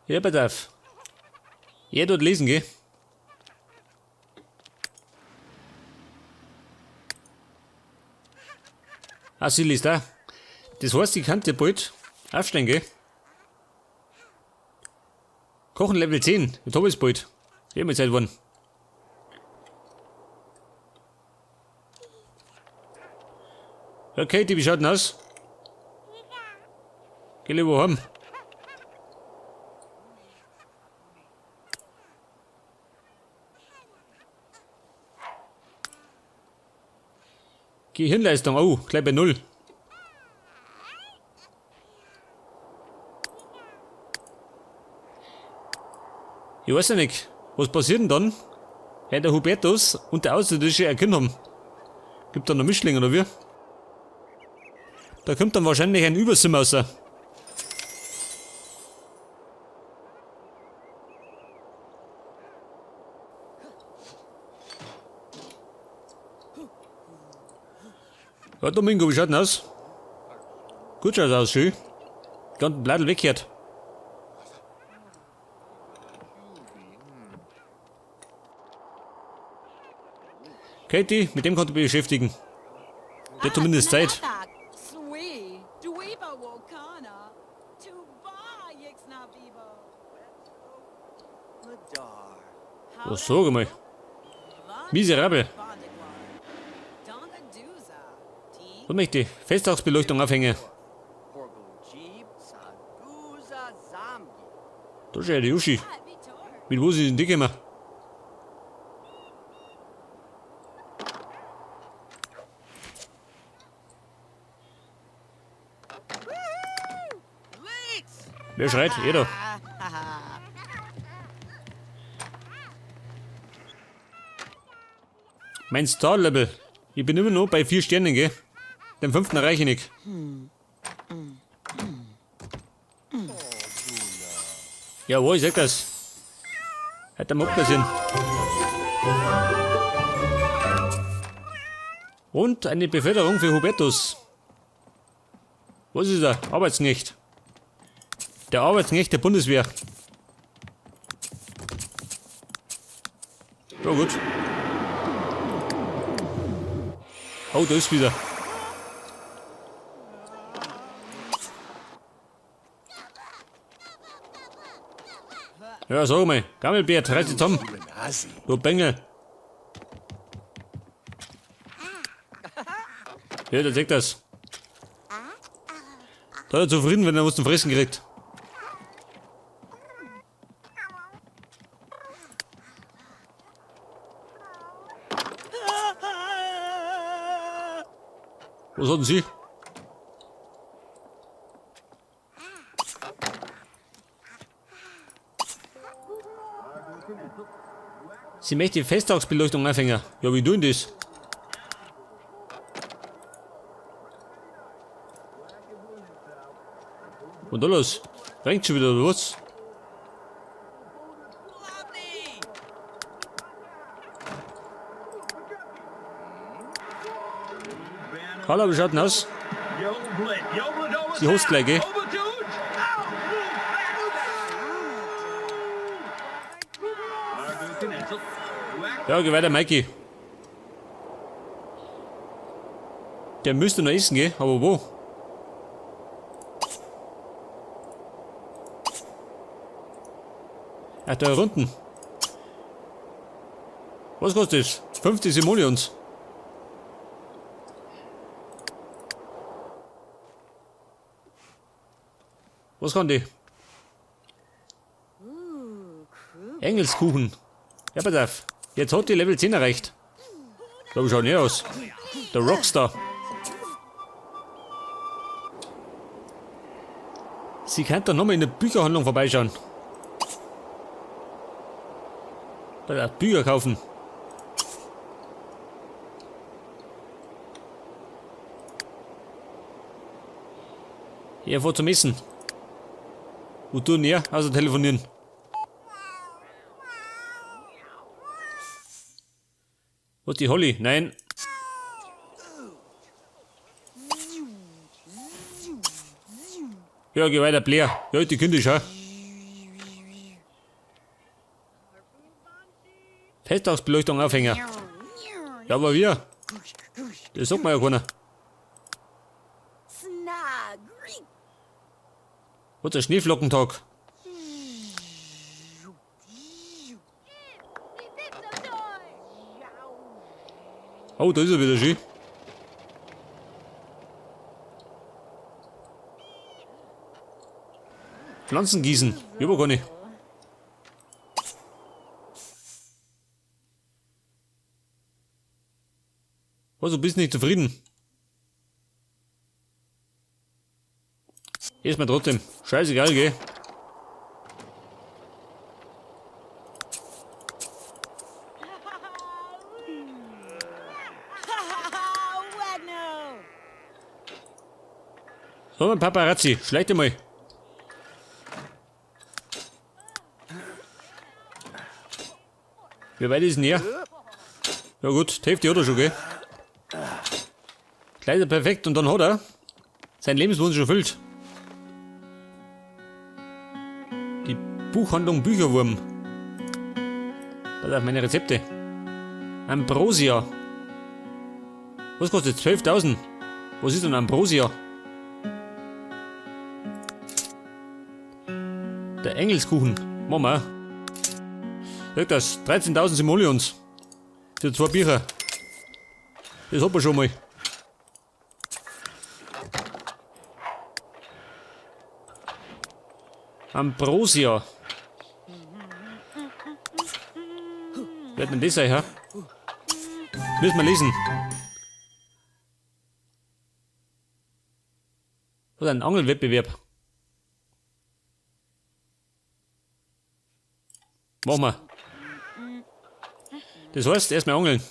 Ja, pass auf. Er dort lesen, gell? Ah, sie liest auch. Das heißt, ich kann dir bald aufstehen, gell? Kochen Level 10. Jetzt hab ich's bald. Ich hab mir Zeit geworden. Okay, die, wie schaut denn aus? Geh lieber heim. Gehirnleistung, oh, gleich bei 0. Ich weiß ja nicht, was passiert denn dann, wenn der Hubertus und der Außerirdische ein Kind haben? Gibt da noch Mischlinge oder wie? Da kommt dann wahrscheinlich ein Übersim raus. Ja, Domingo, wie schaut denn aus? Gut schaut aus, schön. Ganzen Bladel weggehört. Katie, mit dem konnte ich mich beschäftigen. Der hat zumindest Zeit. Was sag mal? Miserabel. Und möchte die Festtagsbeleuchtung aufhängen. Da ist ja die Uschi. Mit wo sind denn die gekommen? Wer schreit? Jeder. Mein Star-Level. Ich bin immer noch bei 4 Sternen, gell? Den 5. erreiche ich nicht. Ja, wo, ich sag das. Hat der Mob passieren. Und eine Beförderung für Hubertus. Was ist er? Arbeitsknecht. Der Arbeitsknecht der Bundeswehr. Ja, gut. Oh, da ist wieder. Ja, sag mal. Gammelbär, reiß dich zusammen. Du Bengel. Ja, der zeigt das. Da ist er zufrieden, wenn er was zum Fressen kriegt. Was hatten Sie? Sie möchte die Festtagsbeleuchtung anfangen. Ja, wie tun das? Und da los? Rennt schon wieder, oder was? Hallo, wie schaut denn aus? Sie host gleich, gell? Ja, geh weiter, Mikey. Der müsste noch essen, gell? Aber wo? Ach, da unten. Was kostet das? 50 Simoleons. Was kann die? Engelskuchen. Ja, pass auf. Jetzt hat die Level 10 erreicht. Da schaut nicht aus. Der Rockstar. Sie kann da nochmal in der Bücherhandlung vorbeischauen. Pass auf, Bücher kaufen. Er fährt zum Essen. Wo tun er? Also telefonieren. Was die Holly? Nein. Ja, geh weiter, Blair. Ja, die Kinder, schau. Festtagsbeleuchtung aufhängen. Ja, aber wir. Das sagt mir ja keiner. Was ist der Schneeflockentag? Oh, da ist er wieder schön. Pflanzen gießen. Ich hab gar nicht. Was, du bist nicht zufrieden? Ist mir trotzdem. Scheißegal, gell? So, mein Paparazzi, schleich dich mal. Wie weit ist denn er? Ja gut, die Hälfte hat er schon, gell? Kleider perfekt und dann hat er seinen Lebenswunsch erfüllt. Die Buchhandlung Bücherwurm. Pass auf meine Rezepte. Ambrosia. Was kostet 12.000? Was ist denn Ambrosia? Der Engelskuchen. Machen wir. Sag das, 13.000 Simoleons. Für 2 Bücher. Das hat man schon mal. Ambrosia. Wer hat denn das sein, hä? Müssen wir lesen. Oder ein Angelwettbewerb. Machen wir. Das heißt, erstmal angeln.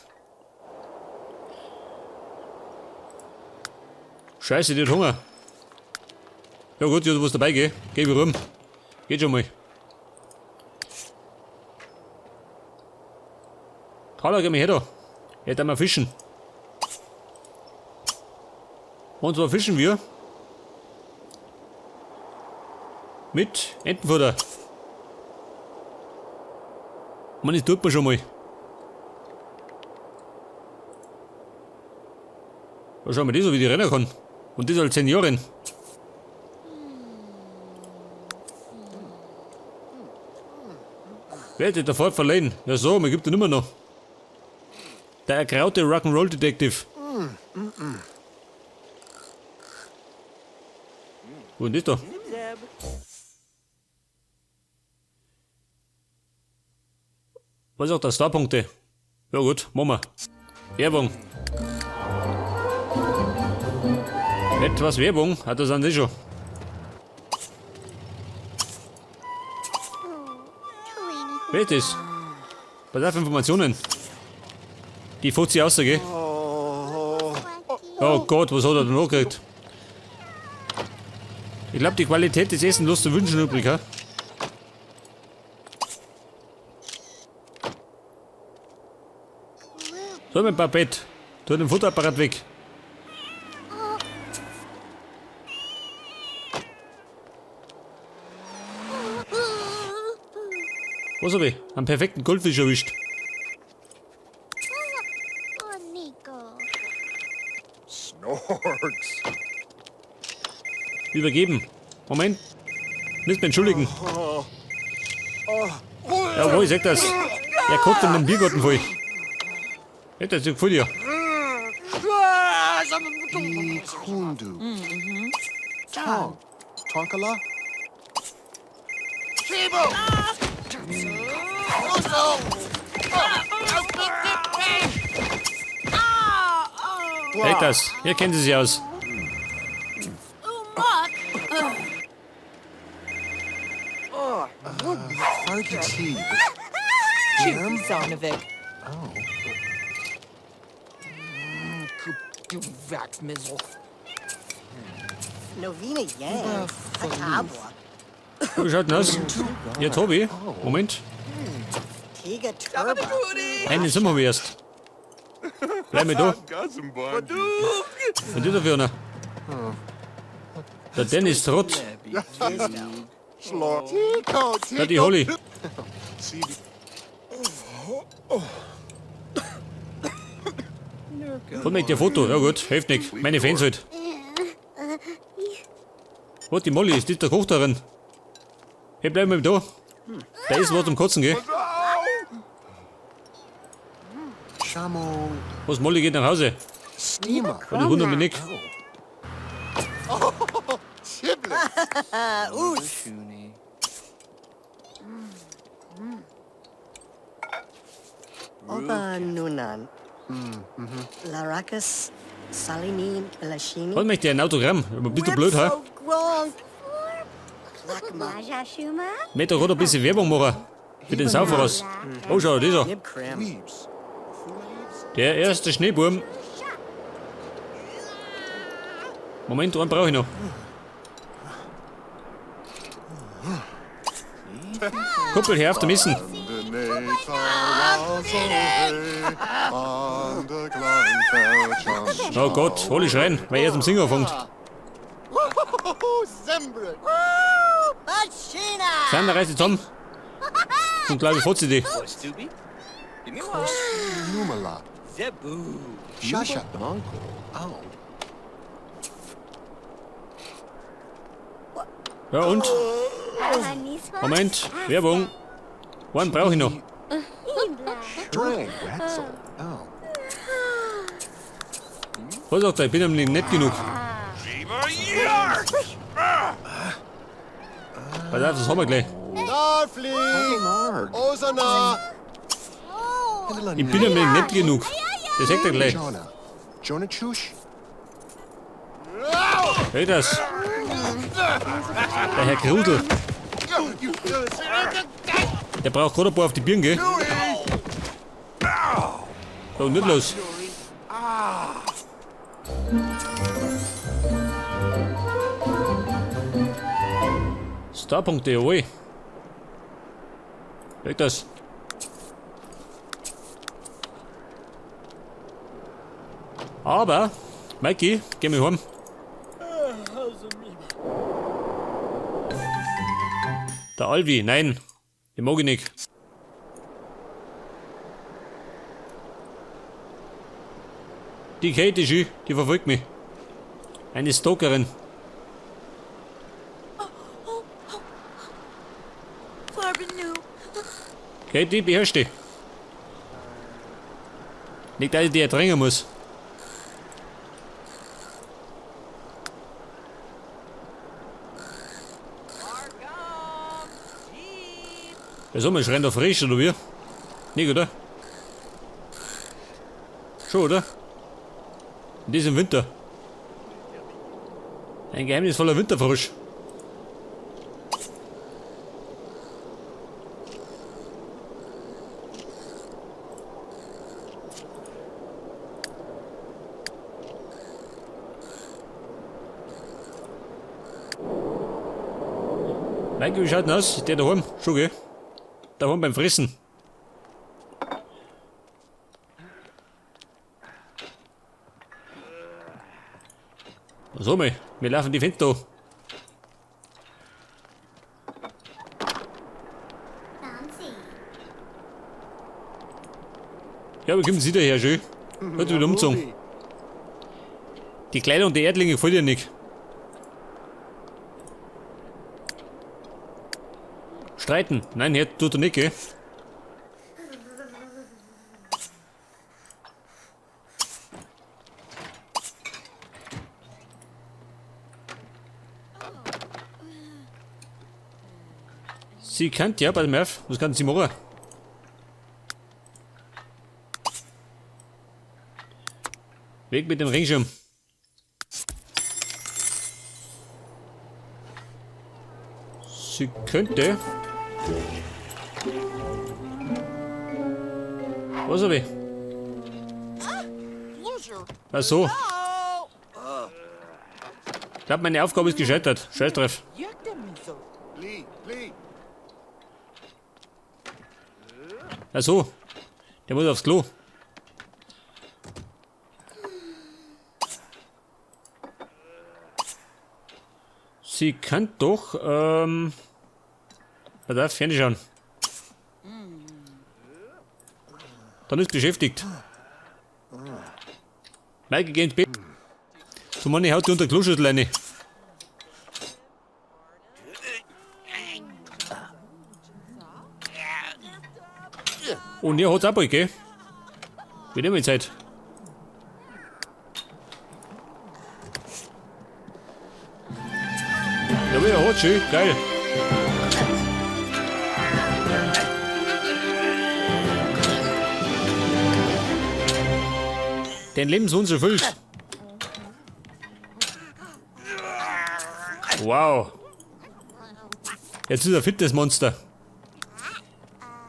Scheiße, die hat Hunger. Ja gut, die hat was dabei, gell? Geh ich rum. Geht schon mal. Carla, geh mal her da. Jetzt einmal fischen. Und zwar fischen wir mit Entenfutter. Man, das tut man schon mal. Da schauen wir das so, wie die rennen kann. Und das als Seniorin. Wer hat der Fahrt verliehen? Ja so, man gibt den immer noch. Der ergraute Rock'n'Roll Detective. Wo ist das da? Was auch das Starpunkte? Ja gut, machen wir. Werbung. Etwas Werbung hat das an sich schon. Wer ist das? Pass auf, Informationen. Die Fuzzi raus, gell? Oh Gott, was hat er denn noch gekriegt? Ich glaub, die Qualität des Essens lässt zu wünschen übrig, hä? So, mein Babette, tu den Futterapparat weg. Was hab ich? Einen perfekten Goldfisch erwischt. Snorks. Übergeben. Moment. Müssen wir entschuldigen. Jawohl, ich sag das. Er kotzt in den Biergarten voll. Hätte das gefällt dir. Kundu. Tong. Tonkala? Hält das. Hier kennen Sie sich aus. Wie schaut denn aus? Ja, Tobi. Moment. Einen sind wir erst. Bleib mal da. Und das dafür einer. Der Dennis Trott. Da die Holly. Von mir der Foto. Ja gut, hilft nicht. Meine Fans halt. Was, die Molly, ist die der Koch darin? Hey, bleib mal da. Da ist was zum Kotzen, gell? Was, Molly geht nach Hause. Und ich wundere mich nicht. Oba Nunan. Larakas Salini Lashini. Was möchte ich ein Autogramm? Aber bist du blöd, hä? Möchte doch gerade ein bisschen Werbung machen. Für den Sauferers. Oh, schau, dieser. Der erste Schneeburm. Moment, einen brauche ich noch. Kuppel her auf dem Essen. Oh Gott, hol ich rein, weil er zum Singen anfängt. Sander, reiß dich zusammen. Und glaube ich, fotze dich. Ja und? Moment, Werbung. Einen brauche ich noch. Was sagt er? Ich bin ihm nicht nett genug. Pass auf, das haben wir gleich. Ich bin ihm nicht nett genug. Das sagt er gleich. Hey, das. Der Herr Krudel. Der braucht gerade ein paar auf die Birne, gell? So, nicht los. Starpunkte, jawohl. Weg das. Aber, Mikey, geh mal heim. Der Alvi, nein, den mag ich nicht. Die Kate ist schön, die verfolgt mich. Eine Stalkerin. Katie, beherrsch dich. Nicht, dass ich dich erdrängen muss. Der Sommer schreien da frisch, oder wie? Nicht, oder? Schon, oder? In diesem Winter. Ein geheimnisvoller Winterfrosch. Michael, wie schaut denn aus? Der daheim? Schon, gell? Daheim beim Fressen. Was haben wir? Wir laufen die Fenster an. Ja, wie kommen Sie daher, schön? Hat wieder umgezogen. Die Kleidung der Erdlinge gefällt ihr nicht. Streiten? Nein, hier tut er nicht, gell? Sie kennt ja, pass mal auf, was kann sie machen? Weg mit dem Regenschirm. Sie könnte. Was hab ich? Ach so. Ich glaube, meine Aufgabe ist gescheitert. Scheiß drauf. Ach so. Der muss aufs Klo. Sie kann doch, pass auf, Fernsehen schauen. Dann ist beschäftigt. Maike, geh ins Bett. Du Mann, ich haut dir unter die Kloschüssel rein. Und ihr hat's auch bald, gell? Wir nehmen Zeit. Ja, wieder hat schön, geil. Dein Lebenswunsch erfüllt. Wow. Jetzt ist er fit, das Monster.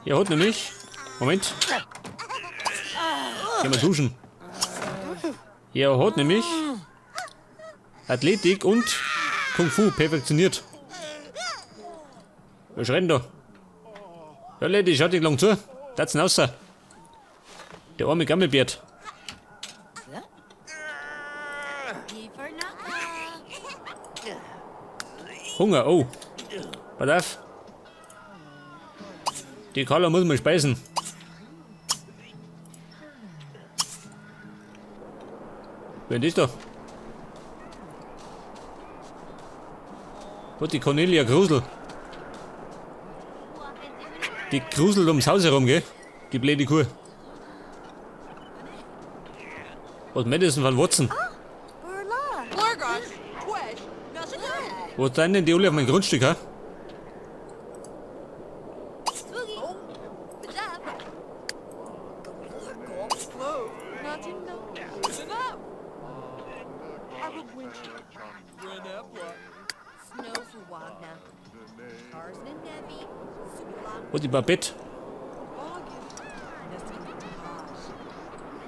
Er hat nämlich... Moment. Gehen wir duschen. Er hat nämlich Athletik und Kung Fu perfektioniert. Was schreit denn da? Ja, Leute, schaut nicht lang zu. Tat's raus. Der arme Gammelbärt. Hunger, oh. Pass auf. Die Carla muss man speisen. Wer ist das da? Hat die Cornelia Grusel. Die gruselt ums Haus herum, gell? Die blöde Kuh. Was Madison van Watson? Wo sind denn die alle auf meinem Grundstück, ha? Wo die Babette?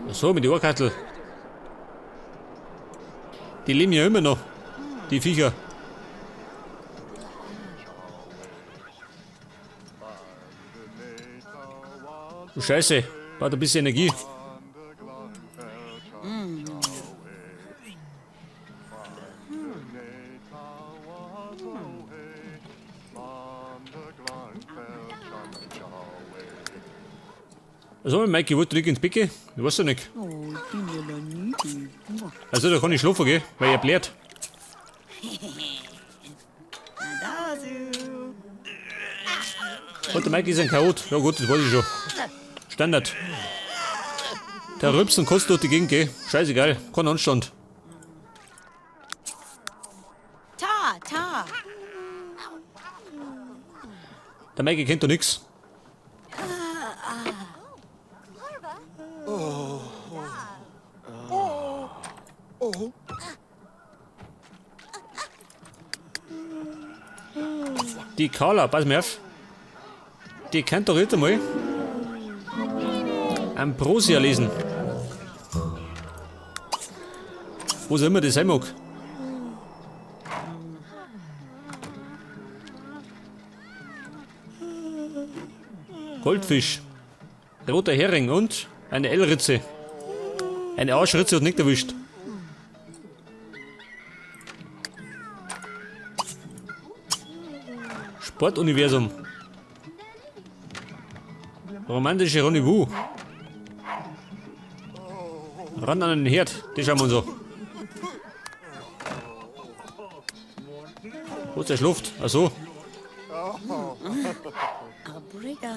Ach so, mit der Ohrkattel. Die leben ja immer noch, die Viecher. Oh, Scheiße, braucht ein bisschen Energie. Also, Maike, wollt du ins Bett? Ich weiß doch nicht. Also, da kann ich schlafen gehen, weil er blärt. Und der Maike ist ein Chaot. Ja gut, das weiß ich schon. Standard. Der Rübsen kostet durch die Gegend, gell? Scheißegal, kein Anstand. Ta, ta. Der Maike kennt doch nix. Die Carla, pass mir auf. Die kennt doch jetzt einmal Ambrosia lesen. Was auch immer das sein mag. Goldfisch, roter Hering und eine L-Ritze. Eine Arschritze hat nicht erwischt. Sportuniversum. Romantische Rendezvous. Ran an den Herd, das schauen wir uns an. Wo ist der Schluft? Ach so. Abriga.